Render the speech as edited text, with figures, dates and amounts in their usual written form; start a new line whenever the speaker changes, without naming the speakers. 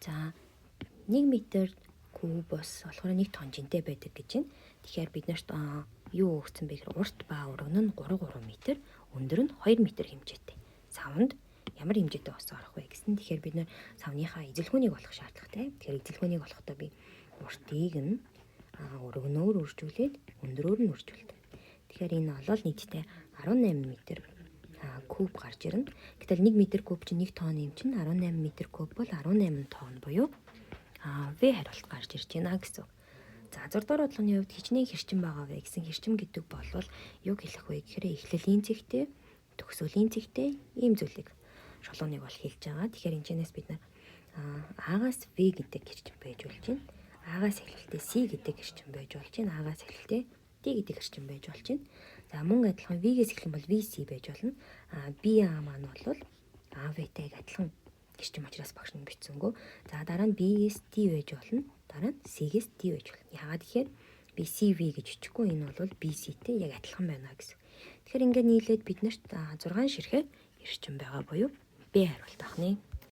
За, 1 м куб бас болохоор 1 тонн жинтэй байдаг гэж байна. Тэгэхээр бид нарт юу өгсөн бэ гэхээр урт ба өргөн нь 3 3 м, өндөр нь 2 м хэмжээтэй. Савнд ямар хэмжээтэй ус орох вэ гэсэн. Тэгэхээр бид нар савныхаа эзэлхүүнийг олох шаардлагатай. Тэгэхээр эзэлхүүнийг олохдоо би уртыг нь өргөнөөр үржүүлээд өндрөөр нь үржүүлдэг. Тэгэхээр энэ бол нийтдээ 18 м куб гарч ирнэ. Гэтэл 1 м куб чинь 1 тонн юм чинь 18 м куб бол 18 тонн буюу В хариулт гарч ирж байна гэсэн үг. За, 6 дугаар бодлогын хувьд хичнээн хэрчим байгаа вэ гэсэн. Хэрчим гэдэг бол юг хэлэх вэ гэхээр эхлэлийн цэгтэй, төгсгөлийн цэгтэй ийм зүйлийг, шолооныг бол хэлж байгаа. Тэгэхээр энэ чэнэс бид нар А-гаас В гэдэг хэрчим байж болж байна. А-гаас эхлэлтэй С гэдэг хэрчим байж болж байна. А-гаас эхлэлтэй Д гэдэг хэрчим байж болж байна. За, мөн адилхан V-гээс эхлэн бол VC байж болно. А BA маань бол AV-тэй адилхан хэрчим учраас багш нь бичсэнгүү. За, дараа нь B-гээс D байж болно. Дараа нь C-гээс D байж болно. Яагаад гэхээр би CV гэж бичихгүй, энэ бол BC-тэй яг адилхан байна гэсэн. Тэгэхээр ингээд нийлээд бид нарт 6 ширхэг эрчим байгаа буюу B хариулт авах нэ.